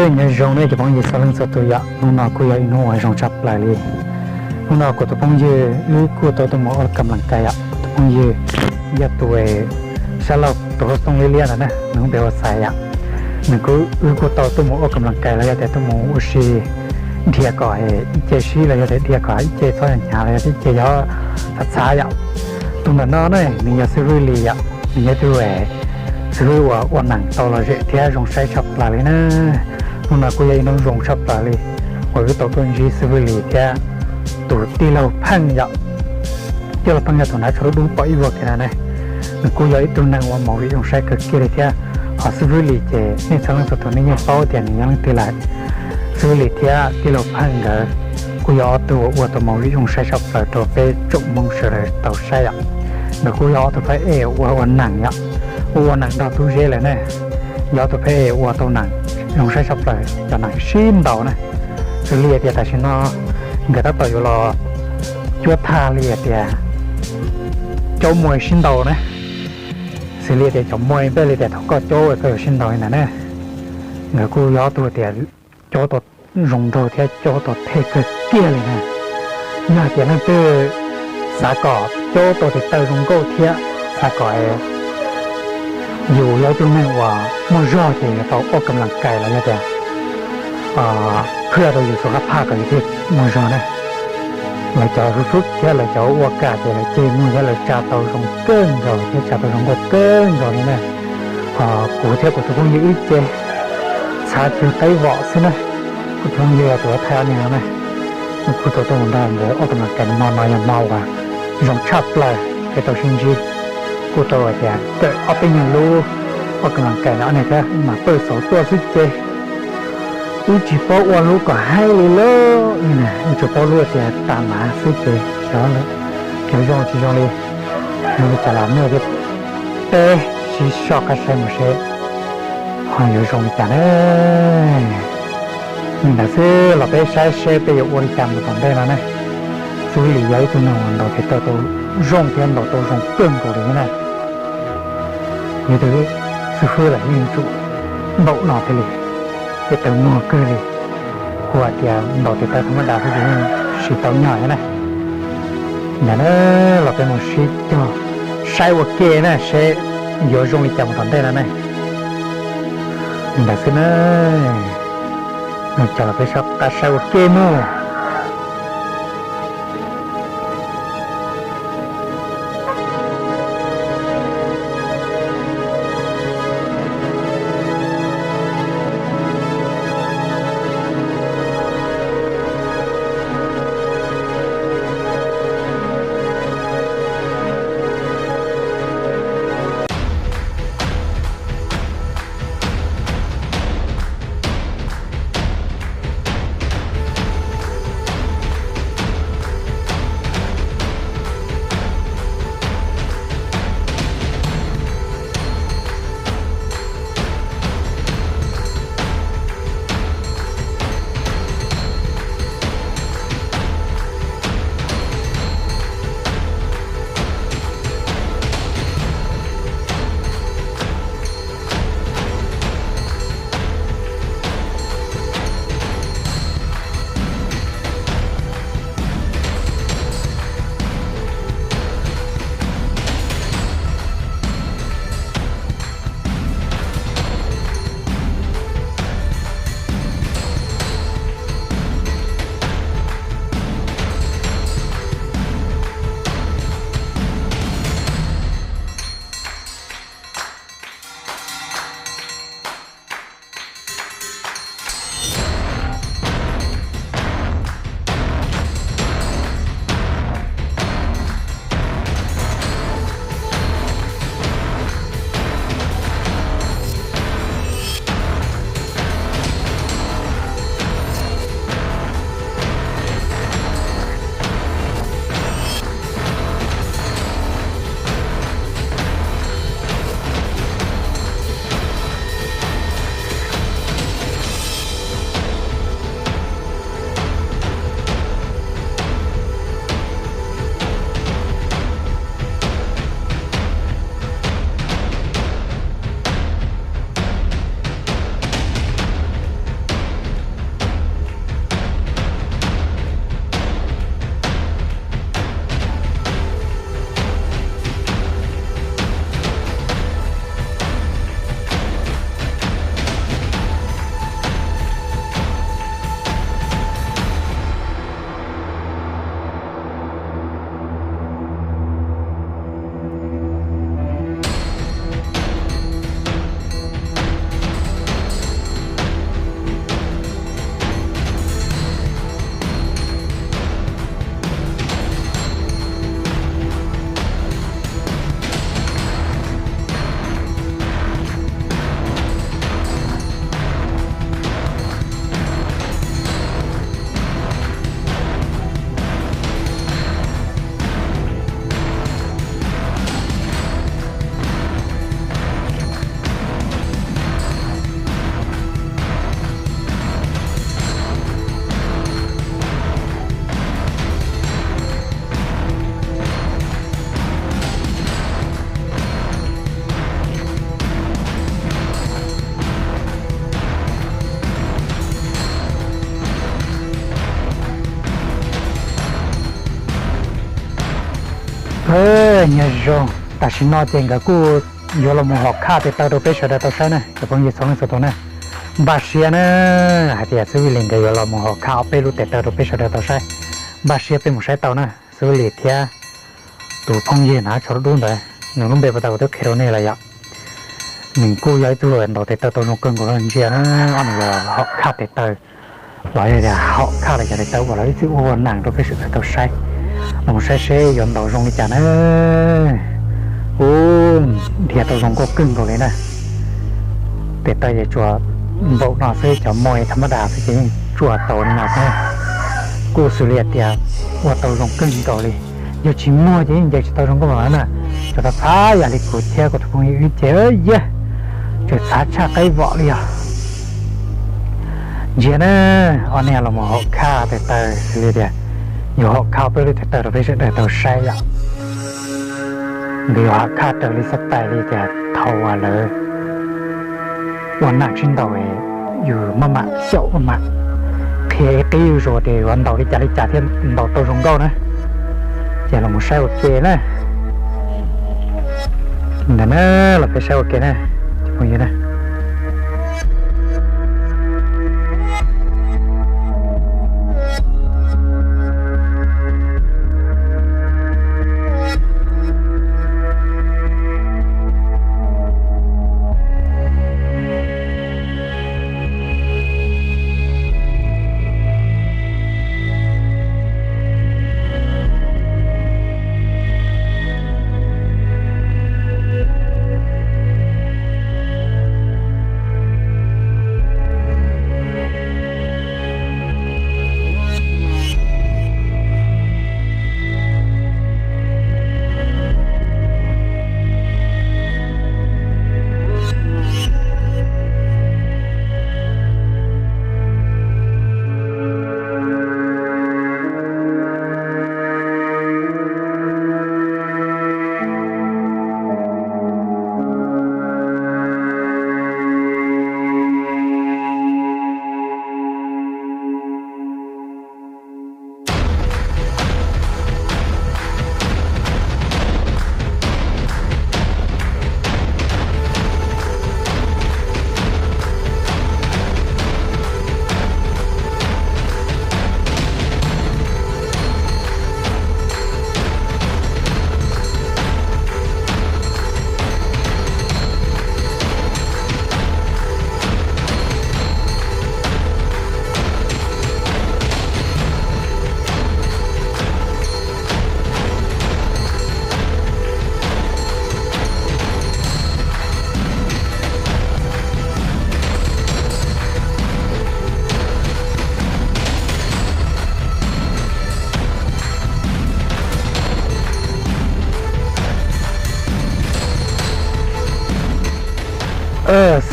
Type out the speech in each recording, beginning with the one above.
Nyob zoo nej cov phooj ywg txhua leej txhua tus yom, hnub no kuj yog ib hnub uas zoo tshaj plaws li. Hnub no kuv tus phooj ywg wb kuj tau tuaj mus ua kam las kais yom, tus phooj ywg yog tus sab laug tus hauv xoo liab liab ntawd na, nws lub npe hu ua Xaiv yom. Nws kuj, wb kuj tau tuaj mus ua kam las kais los yog tias tuaj mus ua si dhia kom ib ce sib los yog tias dhia kom ib ce txhob hnyav los yog tias ib ce yuav txhav txhav yom. Tus ntawm no ne nws yog xib fwb Lis yom, nws yog tus xib fwb uas ua neeg tau lom zem thiab zoo saib tshaj plaws li na. Hnub no kuj yog ib hnub zoo tshaj plaws li uas wb tau tuaj ntsib xib fwb Lis thiab tus tij laug Pheej yom. Tij laug Pheej yog tus hnav tsho dub dub pom ib vuag kiag na ne. Nws kuj yog ib tug neeg uas movie zoo saib kawg kiag li thiab. Ho xib fwb Lis ces nej txhua leej txhua tus nej yeej paub tias nws yog leej twg lawm. Xib fwb Lis thiab tij laug Pheej nkawd kuj yog ob tug uas ua tau movie zoo saib tshaj plaws rau peb tsoom Hmoob sawv daws tau saib yom. Nkawd kuj yog ob tug phab ej uas ua neeg yom, ua ua neeg nrog Tub Zeb lawm ne. Yog ob tug phab ej ua tau neeg zoo saib tshaj plaws cov neeg sib ntaus na. Xws li tias tam sim no nkawd tab tom yuav los cuab thaj li tias caub muaj sib ntaus na. Xws li tias cov muaj npej li tias thaum koj caub koj yuav sib ntaus li ntawd na. Nkawd kuj yog ob tug tias caub tau zoo nraug thiab caub tau thej kawg kiag li na. Yog tias leej twg xav kom caub tau tes taw zoo nkauj thiab xav kom yus yog ib tug neeg uas muaj zog ces yuav tau ua kam las kais los yog tias phwj rau yus xub qab phaj kom yus thiaj muaj zog na. Lawv cov hwj fwb thiab lawv cov ua kam ces lawv ceg muag thiab lawv tsa tau zoo kawg nkaus thiab tsa tau zoo nkauj kawg nkaus li na. Ho kuv thiab kuv tus phooj ywg wb ces txhav cug teeb vom xwb na. Kuv tus phooj ywg los tus thaij ob niag no na, kuv kuj tau tuaj mus nrog nkawd ua kam las kais no, no yog hmo uas zoo tshaj plaws peb tau sib ntsib. Kuj tau hais tias kawm ob peb nyuag lub ua kam las kais no ob niag thiab mam pawj xauv tuaj xwb ces wb tsis paub ua lub kom haib li lauj. Wb tsuas paub lub tias tas mas xwb ces xyov yuav zoo tsis zoo li. Nws li cas los nej thiab peb sib soj qab saib mus seb ho yuav zoo li cas na. Li ntawd xwb los peb saib seb peb yuav ua li cas mus tom ntej no ne. Xws li yog ib tug neeg uas ntaus tes taw tau zoo thiab ntaus tau zoo kawg nkaus li na. Yog tus xib fwb lawm yeej tsum ntaus no thiaj li tes taw muag kawg li. Kuv hais tias ntaus tes taw thaj mab das xwb ces yeej siv tau nyob na. Ntawd na, los peb mus sib cog saib ua ke na seb yuav zoo li cas mus tom ntej no ne. Li ntawd xwb na, mus cog los peb soj qab saib ua ke mus. Nyob zoo, tam sim no ces nkawd kuj yuav los mus hom khaj tes taw rau peb sawv daws tau saib na cov phooj ywg txhua leej txhua tus na. Npaj siab na, hais tias xib fwb Lis nkawd yuav los mus hom khaj ob peb lub tes taw rau peb sawv daws tau saib. Npaj siab peb mus saib tau na, xib fwb Lis thiab tus phooj ywg hnav tsho dub dub ntawd, nws lub npe puas tau kuv twb qhia rau nej lawm yom. Nws kuj yog ib tug ntaus tes taw tau zoo kawg nkaus los ntsia na, ob nws yuav hom khaj tes taw los yog tias hom khaj los cov tes taw uas lawv ib txwm ua ua nas rau peb sawv daws tau saib. Los mus saib seb yuav ntaus zoo li cas na. Ub, dhia tau zoo nkauj kawg nkaus li na. Tes taw ces tsuas npaum no xwb, cov muaj thab mab das xwb ces yeej tsuas tau li no xwb. Kuj xws li hais tias ua tau zoo kawg nkaus li, yog tsis muag ces yeej ncaws tsis tau zoo nkauj npaum no na. Cov txhav txhav yam li kuv thiab kuv tus phooj ywg wb ces yag, tseem txhav tshaj qaib vom li os. Ntsia na, ob niag los mus hom khaj tes taw xws li tias yog hom khaj peb lub tes taw rau peb sawv daws tau saib yom. Nkawd yuav hom khaj raws li xab tais li tias thaum uas lawv ua nas sib ntaus, yus maj mam xyaum maj mam qhia ib qib zuj zus tias yuav ntaus li cas li cas thiaj ntaus tau zoo nkauj na. Ces los mus saib ua ke na. Ntawm na, los peb saib ua ke na, cov phooj ywg na.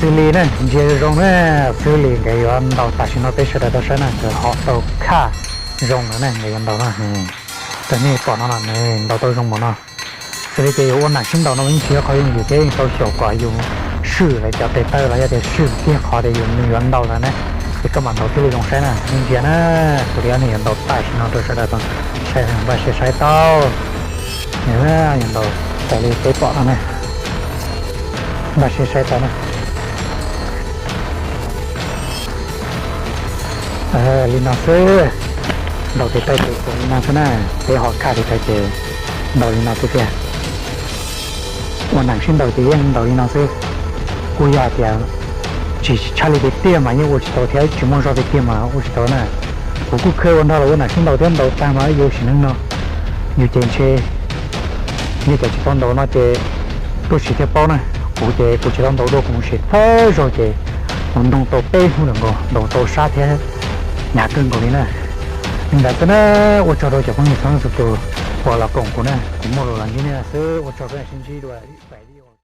Xws li na, ntsia zoo na, xws li nkawd yuav ntaus tam sim no peb sawv daws tau saib na, nkawd hom tau khaj zoo lawm na, nkawd yuav ntaus no. Raws nej pom no los nws ntaus tau zoo npaum no. Xws li ces yus ua nas sib ntaus no yeej tsis yog qhov yooj yim thiab, yeej tau xyaum kom yus swm lawv cov tes taw los yog tias swm kiag qhov tias yus nws yuav ntaus ntawd na, ces koj mam ntaus thiaj li zoo saib na. Nej ntsia na, kuv li ob niag yuav ntaus tam sim no rau sawv daws tau saib, npaj siab saib tau. Yuav ntaus raws li peb pom no na, npaj siab saib tau na. Li no xwb, ntaus tes taw ces li no xwb na, peb hom khaj tes taw ces ntaus li no xwb tiag. Ua nas sib ntaus ces yeej ntaus li no xwb. Kuj yog hais tias tsis tshaj li tiag tiag mas yeej ua tsis tau thiab, tsis muaj zog tiag tiag mas ua tsis tau na. Kuv kuj kheev ua nrog los ua nas sib ntaus thiab ntaus tag mas yuav sim neej no. Yus ces ntshe nej cov tsis tau ntaus no ces tuaj sim thiaj paub na. Kuv ces kuv tsis tau ntaus dua, kuv mus sim thawj zaug ces kuv ntaus tau peb hnub lawm nkaus, ntaus tau sab thiab hnyav kawg nkaus li na. Li ntawd xwb na, ua tsaug rau cov phooj ywg txhua leej txhua tus uas los koom kuv na, kuv muaj lus los ntsib nej xwb, ua tsaug, peb mam sib ntsib dua.